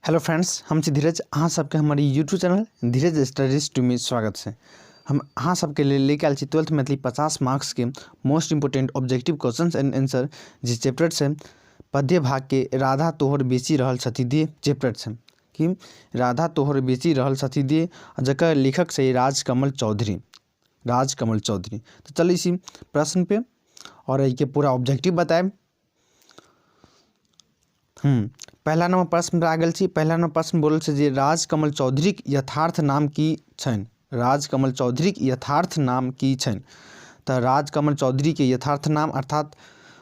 Hello friends, हम छी धीरज। अहाँ सबके हमर YouTube channel Dheeraj studies two में स्वागत छै। हम अहाँ सबके लेल लेके आयल छी 12th Maithili 50 marks के most important objective questions and answer, जे चैप्टर छै पद्य भाग के राधा तोहर बेची रहल छथि दे चैप्टर छै कि राधा तोहर बेची रहल छथि दे, जकर लेखक छै राजकमल चौधरी। राजकमल चौधरी। तो चलै छी प्रश्न पे और एहिके पूरा ऑब्जेक्टिव बतायब। पहला नंबर प्रश्न पर आ गेल छी। पहला नंबर प्रश्न बोलल छै जे राजकमल चौधरीक यथार्थ नाम की छनि? राजकमल चौधरीक यथार्थ नाम की छनि? तऽ राजकमल चौधरी के यथार्थ नाम अर्थात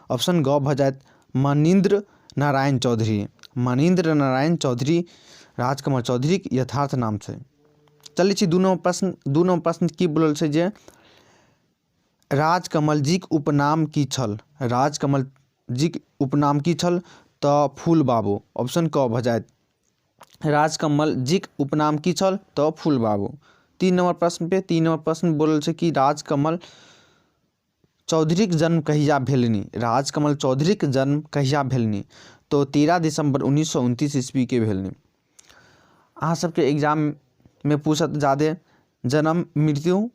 ऑप्शन ग भऽ जायत मणीन्द्र नारायण चौधरी। मणीन्द्र नारायण चौधरी राजकमल चौधरीक यथार्थ नाम छै। चलै छी दू नंबर प्रश्न। दू नंबर प्रश्न की बोलल छै जे राजकमल जीक उपनाम की छल? राजकमल जीक उपनाम की छल? तऽ फूल बाबू। ऑप्शन क भऽ जायत। राजकमल जीक उपनाम की छल? तऽ फूल बाबू। तीन नंबर प्रश्न पे तीन नंबर प्रश्न बोलल छै कि राजकमल चौधरीक जन्म कहिया भेलनि? राजकमल चौधरीक जन्म कहिया भेलनि? तऽ 13 दिसंबर 1929 ईस्वी के भेलनि। अहाँ सबके एग्जाम में पूछत जादे जन्म मृत्यु,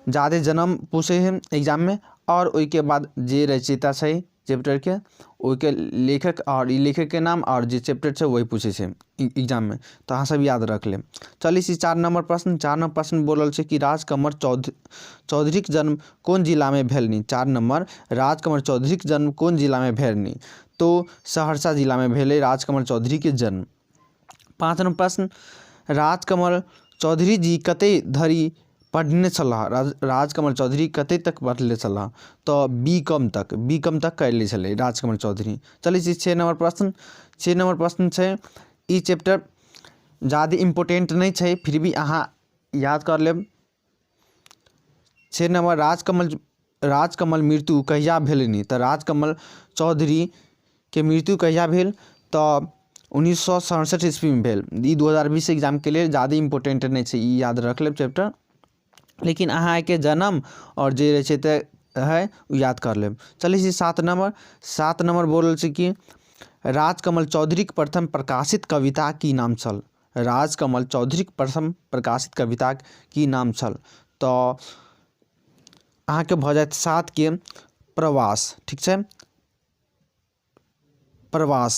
जादे जन्म पूछे है एग्जाम में, और ओहिके बाद जे रचयिता छै चैप्टर के ओहिके लेखक और ई लेखक के नाम और जे चैप्टर छै वही पूछे छै एग्जाम में, तो अहाँ सब याद रख लेब। चलै छी चार नंबर प्रश्न। चार नंबर प्रश्न बोलल छै कि राजकमल चौधरीक जन्म कोन जिलामे भेलनि? चार नंबर राजकमल चौधरीक जन्म कोन जिलामे भेलनि? तो सहरसा जिलामे भेलै राजकमल चौधरी के जन्म। पाँच नंबर प्रश्न, राजकमल चौधरी जी कते धरि पढ़ने छलाह? राजकमल चौधरी कते तक पढ़ले छलाह? तऽ बी कॉम तक, बी कॉम तक करले छलै राजकमल चौधरी। चलै छी छः नंबर प्रश्न। छः नंबर प्रश्न छै, ई चैप्टर जादे इम्पोर्टेंट नहि छै, फिर भी अहाँ याद कर लेब। छः नंबर राजकमल मृत्यु कहिया भेलनि? तऽ राजकमल चौधरी के मृत्यु कहिया भेल? तऽ 1967 ईस्वीमे भेल। ई 2020 एग्जामके लेल जादे इम्पोर्टेंट नहि छै, ई याद रख लेब चैप्टर, लेकिन अहाँ एहिके जन्म आओर जे रहै छै तऽ है ओ याद कर लेब। चलै छी सात नंबर। सात नंबर बोलल छै कि राजकमल चौधरीक प्रथम प्रकाशित कविता की नाम छल? राजकमल चौधरीक प्रथम प्रकाशित कविताक की नाम छल? तऽ अहाँके भऽ जायत सात के प्रवास। ठीक छै, प्रवास।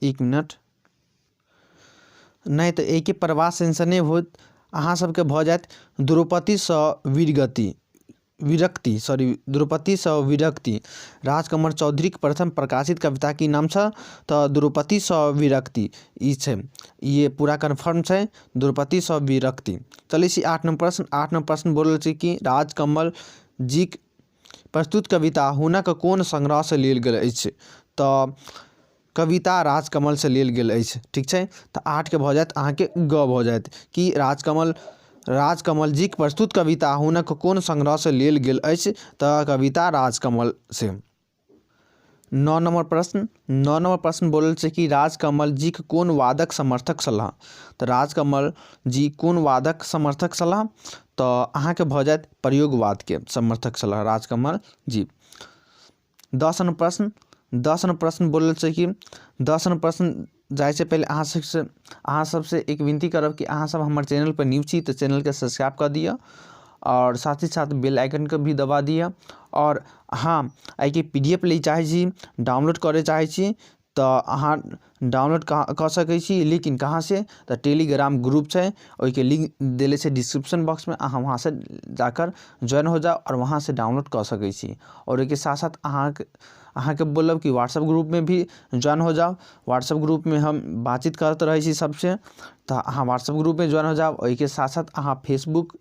एक मिनट, नहि तऽ एहिके प्रवास आंसर नहि होत, अहाँ सबके भऽ जायत द्रौपदीसँ वीरगति, विरक्ति, सॉरी, द्रौपदीसँ विरक्ति। राजकमल चौधरीक प्रथम प्रकाशित कविता की नाम छल? तऽ द्रौपदीसँ विरक्ति ई छै, ई पूरा कन्फर्म छै, द्रौपदीसँ विरक्ति। चलै छी आठ नंबर प्रश्न। आठ नंबर प्रश्न बोलल छै कि राजकमल जीक प्रस्तुत कविता हुनक कोन संग्रहसँ लेल गेल अछि? तऽ कविता राजकमलसँ लेल गेल अछि। ठीक छै, तऽ आठके भऽ जायत अहाँके ग भऽ जायत कि राजकमल जीक प्रस्तुत कविता हुनक कोन संग्रहसँ लेल गेल अछि? तऽ कविता राजकमलसँ। नओ नंबर प्रश्न। नओ नंबर प्रश्न बोलल छै कि राजकमल जीक कोन वादक समर्थक छलाह? तऽ राजकमल जी कोन वादक समर्थक छलाह? तऽ अहाँके भऽ जायत प्रयोगवादके समर्थक छलाह राजकमल जी। दस नंबर प्रश्न। दस नंबर प्रश्न बोलल छै कि दस नंबर प्रश्न जाइ से पहिले अहाँ सबसँ एक विनती करब कि अहाँ सब हमर चैनल पर न्यू छी तऽ चैनलके सब्सक्राइब कऽ दिअ और साथ ही साथ बेल आइकनके भी दबा दिअ। और अहाँ एहिके पी डी एफ लै चाहै छी, डाउनलोड करै चाहै छी तऽ अहाँ डाउनलोड कऽ सकै छी, लेकिन कहाँसँ? तऽ टेलीग्राम ग्रुप छै, ओहिके लिंक देले छै डिस्क्रिप्शन बॉक्समे, अहाँ वहाँसँ जाकर ज्वाइन हो जाउ आओर वहाँसँ डाउनलोड कऽ सकै छी। आओर ओहिके साथ साथ अहाँके बोलब कि व्हाट्सअप ग्रुपमे भी ज्वाइन हो जाउ। व्हाट्सअप ग्रुपमे हम बातचीत करैत रहै छी सबसँ, तऽ अहाँ व्हाट्सअप ग्रुपमे ज्वाइन हो जाउ। ओहिके साथ साथ अहाँ फेसबुक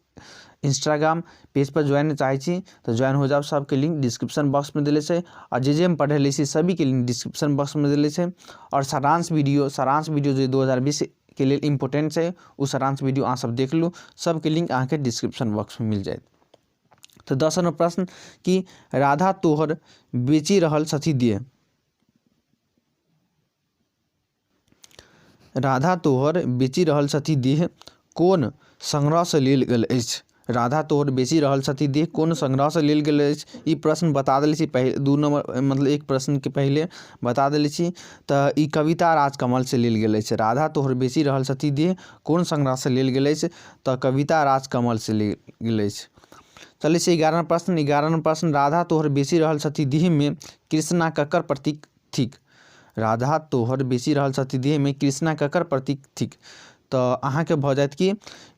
इंस्टाग्राम पेजपर ज्वाइन चाहै छी तऽ ज्वाइन हो जाउ, सबके लिंक डिस्क्रिप्शन बॉक्समे देले छै। आओर जे जे हम पढ़ेले छी सभीके लिंक डिस्क्रिप्शन बॉक्समे देले छै। आओर सारांश वीडियो जे 2020 के लेल इम्पोर्टेंट छै ओ सारांश वीडियो अहाँ सब देख लू, सबके लिंक अहाँके डिस्क्रिप्शन बॉक्समे मिल जायत। तऽ दस नंबर प्रश्न कि राधा तोहर बेचि रहल छथि देह। राधा तोहर बेचि रहल छथि देह कोन संग्रहसँ लेल गेल अछि? राधा तोहर बेचि रहल छथि देह कोन संग्रहसँ लेल गेल अछि? ई प्रश्न बता देले छी पहिल दू नम्बर, मतलब एक प्रश्नके पहिले बता देले छी। तऽ ई कविता राजकमलसँ लेल गेल अछि। राधा तोहर बेचि रहल छथि देह कोन संग्रहसँ लेल गेल अछि? तऽ कविता राजकमलसँ लेल गेल अछि। चलै छी 11 नम्बर प्रश्न। 11 नम्बर प्रश्न, राधा तोहर बेचि रहल छथि देहमे कृष्णा ककर प्रतीक थिक? राधा तोहर बेचि रहल छथि देहमे कृष्णा ककर प्रतीक थिक? तऽ अहाँके भऽ जायत कि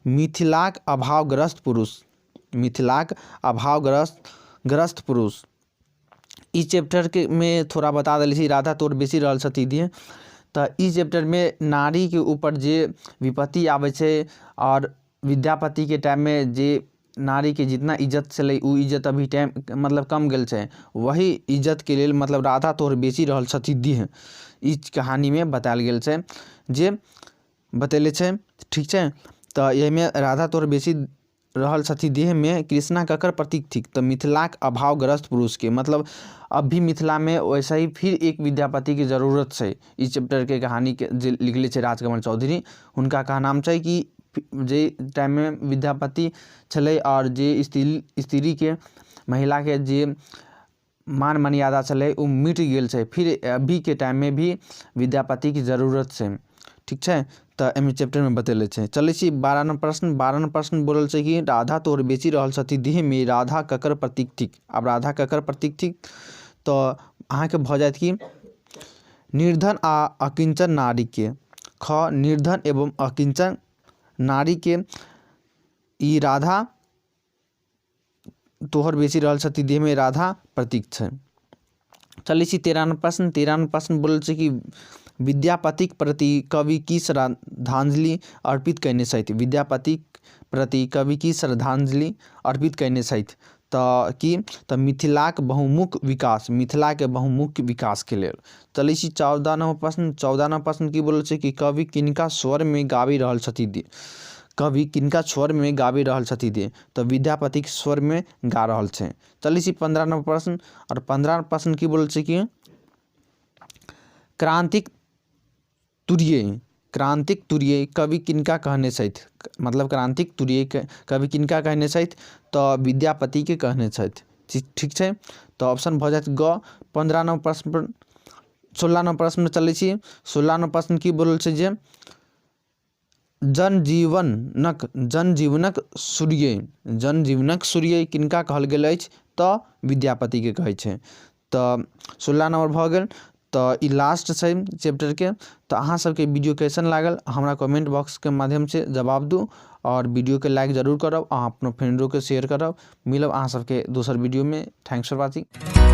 मिथिलाक अभावग्रस्त पुरुष, मिथिलाक अभावग्रस्त ग्रस्त पुरुष। ई चैप्टरके मे थोड़ा बता देले छी, राधा तोहर बेचि रहल छथि देह, तऽ ई चैप्टरमे नारीके ऊपर जे विपत्ति आबै छै आओर विद्यापतिके टाइममे जे नारीके जितना इज्जत छलै ओ इज्जत अभी टाइम मतलब कम गेल छै, वही इज्जतके लेल मतलब राधा तोहर बेचि रहल छथि देह ई कहानीमे बतायल गेल छै, जे बतेले छै। ठीक छै, तऽ एहिमे राधा तोहर बेचि रहल छथि देहमे कृष्णा ककर प्रतीक थिक? तऽ मिथिलाक अभावग्रस्त पुरुषके। मतलब अभी मिथिलामे वैसे ही फिर एक विद्यापतिके जरूरत छै। ई चैप्टरके कहानीके जे लिखले छै राजकमल चौधरी, हुनका कहनाम छै कि जे टाइममे विद्यापति छलै आओर जे स्त्री स्त्रीके महिलाके जे मान मर्यादा छलै ओ मिट गेल छै, फिर अभीके टाइममे भी विद्यापतिके जरूरत छै। ठीक छै, तऽ एहिमे चैप्टरमे बतेले छै। चलै छी 12 नम्बर प्रश्न। 12 नम्बर प्रश्न बोलल छै कि राधा तोहर बेचि रहल छथि देहमे राधा ककर प्रतीक थिक? आब राधा ककर प्रतीक थिक? तऽ अहाँके भऽ जायत कि निर्धन आ अकिंचन नारीके। ख, निर्धन एवं अकिंचन नारीके ई राधा तोहर बेचि रहल छथि देहमे राधा प्रतीक छै। चलै छी 13 नम्बर प्रश्न। 13 नम्बर प्रश्न बोलल छै कि विद्यापतिक प्रति कवि की श्रद्धांजलि अर्पित कयने छथि? विद्यापतिक प्रति कवि की श्रद्धांजलि अर्पित कयने छथि? तऽ की तऽ मिथिलाक बहुमुख विकास, मिथिलाके बहुमुख विकासके लेल। चलै छी 14 नम्बर प्रश्न। 14 नम्बर प्रश्न की बोलल छै कि कवि किनका स्वरमे गाबि रहल छथि दे? कवि किनका स्वरमे गाबि रहल छथि दे? तऽ विद्यापतिक स्वरमे गा रहल छै। चलै छी 15 नम्बर प्रश्न। आओर 15 नम्बर प्रश्न की बोलल छै कि क्रान्तिक तुरिये, क्रान्तिक तुरिये कवि किनका कहने छथि? मतलब क्रान्तिक तुरिये कवि किनका कहने छथि? तऽ विद्यापतिके कहने छथि। ठीक छै, तऽ ऑप्शन भऽ जायत ग। 15 नम्बर प्रश्न पर 16 नम्बर प्रश्नमे चलै छी। 16 नम्बर प्रश्न की बोलल छै जे जनजीवनक, जनजीवनक सूर्य, जनजीवनक सूर्य किनका कहल गेल अछि? तऽ विद्यापतिके कहै छै। तऽ 16 नम्बर भऽ गेल। तऽ ई लास्ट छै चैप्टरके। तऽ अहाँ सबके वीडियो कैसन लागल हमरा कमेंट बॉक्सके माध्यमसँ जवाब दू आओर वीडियोके लाइक जरूर करब, अहाँ अपनो फ्रेंडोके शेयर करब। मिलब अहाँ सबके दोसर वीडियोमे। Thanks for watching.